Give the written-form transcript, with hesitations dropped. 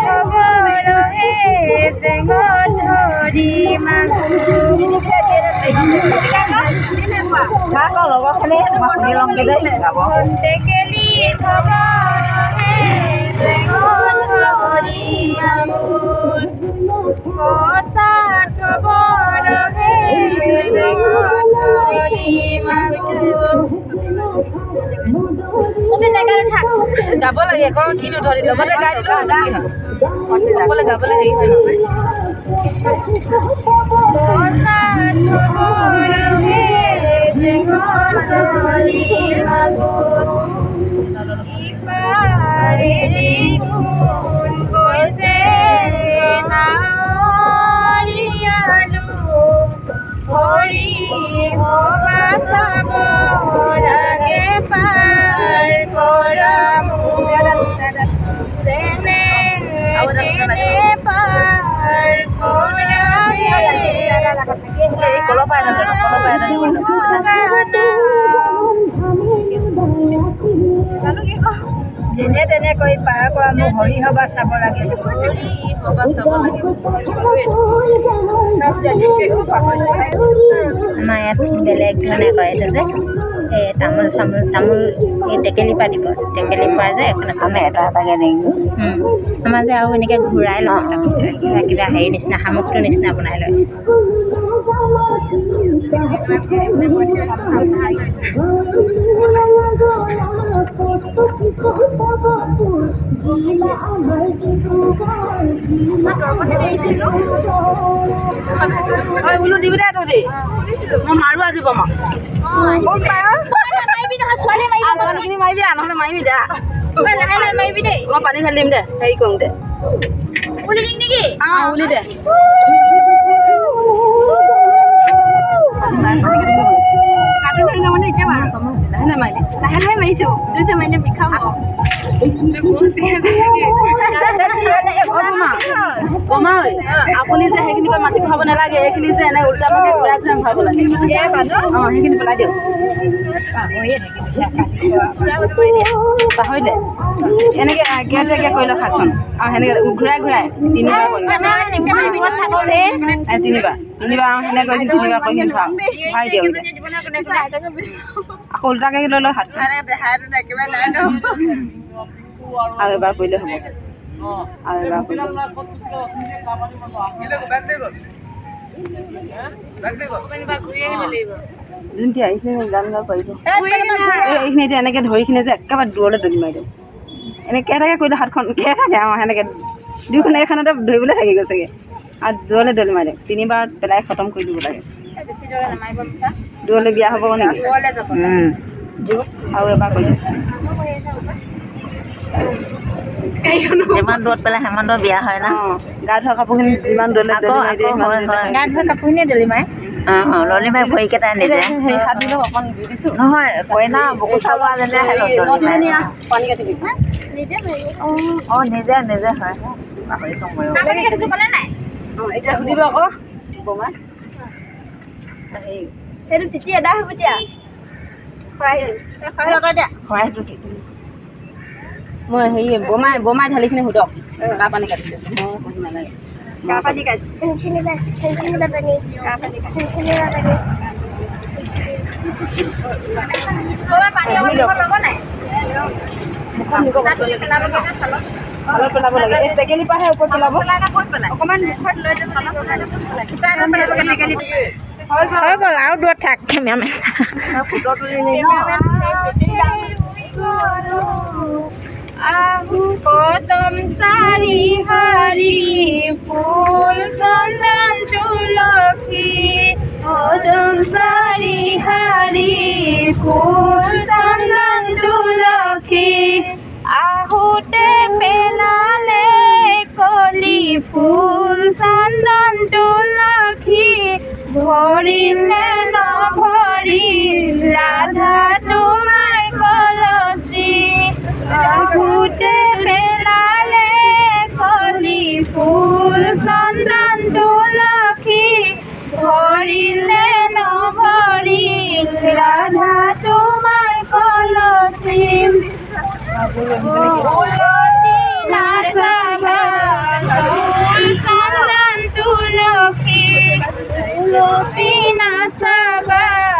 থব ৰহে জেঙত ধৰি মাগুৰ। টেকেলি থব ৰহে জেঙত ধৰি মাগুৰ। কচা থব ৰহে জেঙত ধৰি মাগুৰ। গাব লাগে আকৌ, কিনো ধৰি লগতে গাই দিলো কি হয়, অকলে গাবলৈ হেৰি হয় নহয়। কচা থব ৰহে জেঙত ধৰি মাগুৰ। ইপাৰেদি কোন গৈছে নাৱৰীয়ালো, হৰি হবা চাব লাগে পাৰ কৰা মোক। যেনে তেনে পাৰ কৰা এই কলপা এটা লৈ লওক, কলপা এটা দিব। যেনে তেনে কৰি পাৰ কৰা মোক, হৰি সভা চাব লাগে। হৰি হবা চাব লাগে। চব জানিও পাহৰি। আমাৰ ইয়াত বেলেগ ধৰণে কয় এইটো যে এই তামোল চামোল, তামোল এই টেকেলি পৰা দিব, টেকেলি পৰা যে এখন এখন আমি এটা এটাকে দিম। আমাৰ যে আৰু এনেকৈ ঘূৰাই লওঁ, কিবা কিবা হেৰি নিচিনা, শামুকটোৰ নিচিনা বনাই লয়। ঐ বোলো দিবি দে তহঁতি, মই মাৰো আজি বমা। ছোৱালীখিনি মাৰিবি, নহ'লে মাৰিবি দে। লাহে লাহে মাৰিবি দেই। মই পানী ঢালি দিম দে, হেৰি কৰোঁ দে। উলি দিম নেকি? অঁ, উলি দে। লাহে লাহে মাৰিবি। লাহে লাহে মাৰিছো, জোৰছে মাৰিলে বিষাব। অ বমা, বমা ঐ, আপুনি যে সেইখিনি পৰা মাটি ভৰাব নালাগে, এইখিনি যে এনে উল্টা পাকে ঘূৰাই ঘূৰাই ভৰাব লাগে। অঁ, সেইখিনি পেলাই দিয়ক। পাহৰিলে এনেকে কেতিয়া কৰি লওক হাতখন আৰু সেনেকে ঘূৰাই ঘূৰাই তিনিবাৰ কৰি, তিনিবাৰ তিনিবাৰ, আৰু সেনেকৈ কৰি তিনিবাৰ কৰি কিনে ভৰাওক, ভৰাই দিয়ক এতিয়া। আকৌ উল্টাকে লৈ লওক হাতখন আৰু এবাৰ কৰিলে হ'ব, আৰু এবাৰ কৰিলে। যোনটি আহিছে গান গাব পাৰিব। এইখিনি এতিয়া এনেকৈ ধৰিখিনি যে একেবাৰে দূৰলৈ দলি মাৰি দিওঁ, এনেকৈ কেইটাকে কৰিলে হাতখন কেইটাকে, অঁ সেনেকৈ দুইখন এইখনতে ধৰিবলৈ থাকি গৈছেগৈ আৰু দূৰলৈ দলি মাৰি দিওঁ। তিনিবাৰ পেলাই খতম কৰি দিব লাগে। দূৰলৈ বিয়া হ'ব নেকি? আৰু এবাৰ কৰি দিওঁ। যিমান দূৰত পেলাই সিমান দূৰত বিয়া হয় না। অঁ, গা ধোৱা কাপোৰখিনি যিমান দূৰলৈ দলি মাৰি দিয়ে সিমান দূৰলৈ। গা ধোৱা কাপোৰখিনিয়ে দলি মাৰে। অঁ, ললি মাৰি ভৰিকেইটাই নিজে সেই হাত ধুই অকণ দি দিছোঁ। নহয়, কইনা বুকু চালোৱা যেনে দলি মাৰে। পানী কাটিবি। অঁ, নিজে নিজে হয়, পাহৰিছোঁ ময়ো। অঁ, এতিয়া সুধিব আকৌ বমাই হেৰি। সেইটো তিতি এদাই হ'ব এতিয়া। খৰাহিটো মই হেৰি বমাই, বমাই ঢালিখিনি সোধক কাৰ পানী কাটিছে, মই সুধি নালাগে। কাৰ পানী কাটিছে? পানী অকণ ল'ব নাই? মুখত নিব, চালত পেলাব লাগে। এই টেকেলি পৰাহে ওপৰত পেলাব। অকণমান মুখত লৈ যাব। হৈ গ'ল, আৰু দূৰত থাক কেমেৰামেন। আহু কদম চাৰি শাৰী ফুল চন্দন তুলসী, কদম চাৰি শাৰী ফুল চন্দন তুলসী। আহোতে পেলালে কলি ফুল চন্দন তুলসী, ভৰিলে নভৰিল ৰাধা তোমাৰ কলচী। আহোতে পেলালে কলি ফুল চন্দন তুলসী, ভৰিলে নভৰিল ৰাধা তোমাৰ কলচী। উলটি নাচাবা নাচাবা।